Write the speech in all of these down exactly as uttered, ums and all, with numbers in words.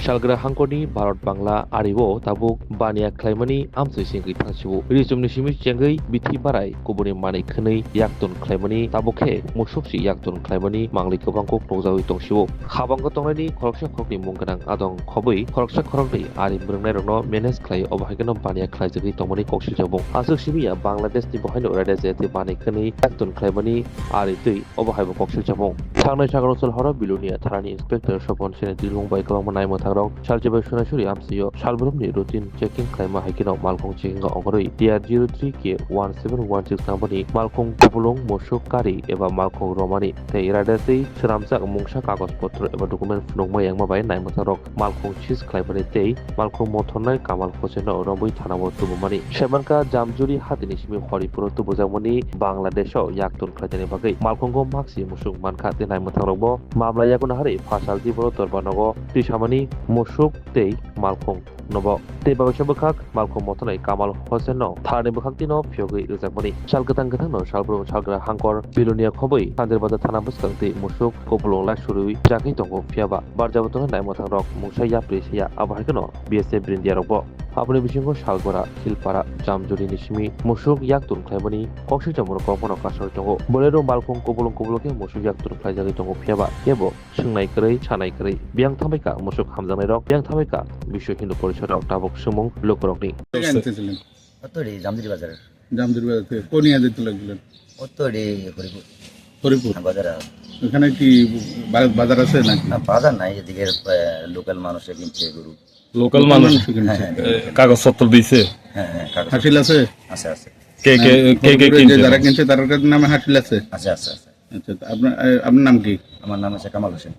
Salgra hangkorni Bharat Bangla ario tabuk baniya khlaimani amchoi sengwi thangsibo. Rijumni simi chengwi bithi barai kubuni manwi khwnwi yakton khlaimani tabuk khe musuk si yakton khlaimani mangli kwbang kok nukjagwi tongsibo. Habango tongnaini khoroksa khoroknwi mung gwnang adong khobwi khoroksa khoroknwi ari mwrwngnairokno manage khlai obo hai kheno baniya khlaijagwi tongmani kok swijabung. Aswk simi ya Bangladeshni bohaino raida jayatwi manwi khwnwi yakton khlaimani ari twi obo hai bo kok swijabung. Thangnai Sagarosal horo Bilonia tharani inspector Sopon Seni twijlung bai kwbangma naimwthangrok salchibai Sonaisuri amchaio salbrumni routine checking khlaima hai kheno malkhung checking-o ongorwi T R zero three K one seven one six numberni malkhung kupulung musuk kari eba malkhung romani tei raida twi swnamjak mungsa kagoj potro eba document phunukma yangma bai naimwthangrok malkhung seize khlaimani tei malkhung mothornai Kamal Hoseno romwi thanao tubumani. Saimankha, Jamjuri hatini simi Horipuro tubujakmani Bangladesho yakton khlaijani bagwi malkhungo maksi musuk mankha tei naimwthangrokbo mamla yago naharwi phasal Diboro Dorbanogo twisamani musuk tei malkhung nobo. Tei babaisa bwkhak malkhung mothornai Kamal Hosenno tharni bwkhaktino phiyogwi rwjakmani. Sal kwthang kwthangno salbrumno salgra hangkor Bilonia khobwi Sandirbazar thana bwskang twi musuk kupulung lai surwi jakwi tongo, phiyaba barjabo tongnai naimwthangrok mungsa yapri saya, abo hai kheno B S F Brindiarokbo. Aboni bisingo Salgora, Khilpara, Jamjurini simi musuk yakton khlaimani kok swijamrok kok phano kasarwi tongo. Bolero malkhung kubulung kubulung khe musuk yakton khlaijagwi tongo, phiyaba kebo swngnai kwrwi, sanai kwrwi. Biyang thambai kha musuk hamjaknairok, biyang thambai kha Biswa Hindu Porishodrok tabuk swngmung lukurokni. কোথা থেকে আনতেছিলেন? অতরে জামজুরি বাজারের। জামজুরি বাজার থেকে। কোন ইয়ার্ডে তুলে দিলেন? অতরে হরিপুর। হরিপুর। হ্যাঁ, বাজারে। ওখানে কি বা-, বাজার আছে নাকি? না, বাজার নাই, এদিকে, আহ, লোকাল মানুষে কিনছে গরু। লোকাল মানুষ? মানুষে কিনছে। হ্যাঁ, হ্যাঁ। এ, কাগজপত্র দিছে? হ্যাঁ, হ্যাঁ, কাগজ। হাসিল আছে? আছে, আছে। কে, কে, হ্যাঁ, কে, কে হরিপুরে যে কিনছে? যারা কিনছে তার কাছে নামে হাসিল আছে? আছে, আছে, আছে। আচ্ছা, তো আপনার, এ, আপনার নাম কি? আমার নাম হচ্ছে কামাল হোসেন।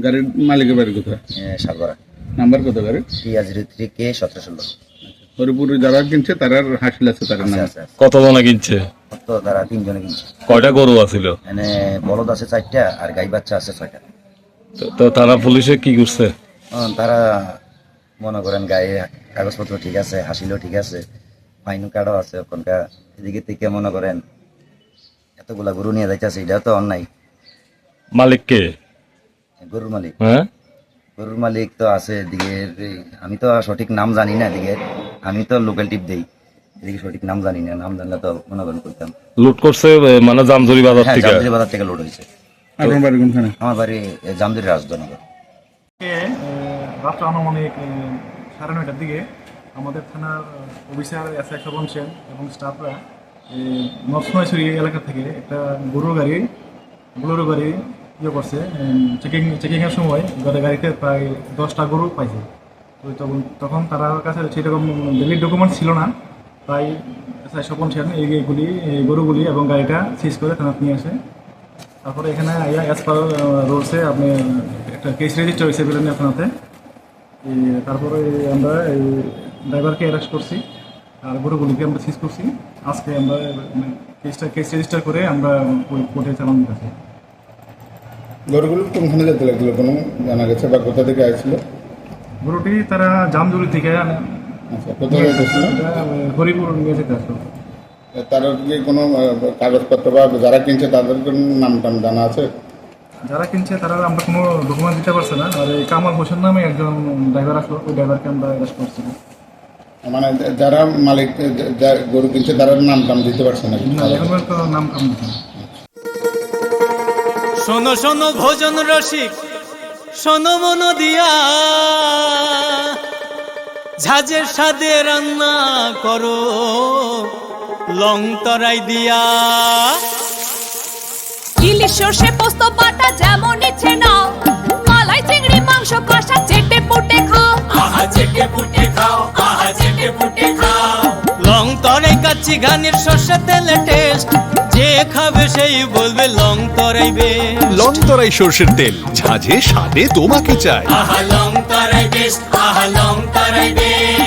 গাড়ির মালিকের বাড়ি কোথায়? এ, সালপাড়া। নাম্বার কত গাড়ির? T R zero three K সতেরো ষোলো। হরিপুরে যারা কিনছে তারার হাসিল আছে তার আছে, নামে? আছে, আছে। কত জনে কিনছে? তো তারা তিনজনে কিনছে। কয়টা গরু আছিল? মানে বলদ আছে চারটা আর গাই বাচ্চা আছে ছয়টা। তো, তো তারা পুলিশে কি করছে? আহ, তারা মনে করেন গায়ে কাগজপত্র ঠিক আছে, হাসিলও ঠিক আছে, ফাইন কার্ডও আছে, ওখানকার এদিকে থেকে মনে করেন এতগুলা গরু নিয়ে যাইতেছে, এটা তো অন্যায়। মালিক কে? গরুর মালিক। হ্যাঁ? গরুর মালিক তো আছে এদিকে, এই, আমি তো সঠিক নাম জানি না এদিকে, আমি তো লোকাল টিপ দেই, এদিকে সঠিক নাম জানি না, নাম জানলে তো মনে করেন করতাম। লুট করছে, এ, মানে জামজুরি বাজার হ্যাঁ, থেকে? জামজুরি বাজার থেকে লুট হয়েছে। আপনার বাড়ি কোনখানে? আমার বাড়ি, এ, জামজুরি রাজধনগর। এ, রাত্র আনুমানিক, এ, সাড়ে নয়টার দিকে আমাদের থানার অফিসার এসআই স্বপন সেন এবং স্টাফরা এই নর্থ সোনাইছড়ি এলাকা থেকে একটা গরুর গাড়ি, বোলেরো গাড়ি ইয়ে করছে, উম, চেকিং, চেকিংয়ের সময় ওদের গাড়িতে প্রায় দশটা গরু পাইছে। তো তখন, তখন তার কাছে সেরকম ভ্যালিড ডকুমেন্টস ছিল না, তাই এসআই স্বপন সেন এই গাড়িগুলি, এই গরুগুলি এবং গাড়িটা সিজ করে থানাতে নিয়ে আসে। তারপরে এখানে আইয়া অ্যাজ পার, আহ, রুলসে আপনি একটা কেস রেজিস্টার হয়েছে বিলেনিয়া থানাতে। এই, তারপরে এই আমরা এই ড্রাইভারকে অ্যারেস্ট করছি, আর গরুগুলিকে আমরা সিজ করছি। আজকে আমরা, মানে, কেসটা, কেস রেজিস্টার করে আমরা ওই কোর্টে চালান দিতেছি। গরুগুলো কোনখানে যেতে লাগছিল, কোনো জানা গেছে বা কোথা থেকে আসছিল? গরুটি তারা জামজুরি থেকে আনে। আচ্ছা, কোথায় নিয়ে যেতে আসছিল? এটা, আহ, হরিপুর নিয়ে যেতে আসলো। তার কি কোনো, আহ, কাগজপত্র বা যারা কিনছে তাদের কোনো নাম টাম জানা আছে? যারা কিনছে তারা আমরা কোনো ডকুমেন্ট দিতে পারছে না। আর এই কামাল হোসেন নামে একজন ড্রাইভার আসলো, ওই ড্রাইভারকে আমরা অ্যারেস্ট করছি। মানে, যারা মালিক, যা-, যা গরু কিনছে, তারা নাম টাম দিতে পারছে না? না, এখন পর্যন্ত নাম টাম দিচ্ছে না। শোনো শোনো ভোজন রসিক, শোনো মন দিয়া, ঝাঁঝের স্বাদে রান্না করো লং তরাই দিয়া। ইলিশ সর্ষে পোস্ত বাটা যেমন ইচ্ছে নাও, মালাই চিংড়ি মাংস কষা চেটে পুটে খাও। আহা চেটে পুটে খাও, আহা চেটে পুটে খাও। লং তরাই কাচ্চি ঘানির সর্ষে তেলে টেস্ট, যে খাবে সেই বলবে লং তরাই বেস্ট। লং তরাই সর্ষের তেল, ঝাঁঝে স্বাদে তোমাকে চাই। আহা লং তরাই বেস্ট, আহা লং তরাই বেস্ট।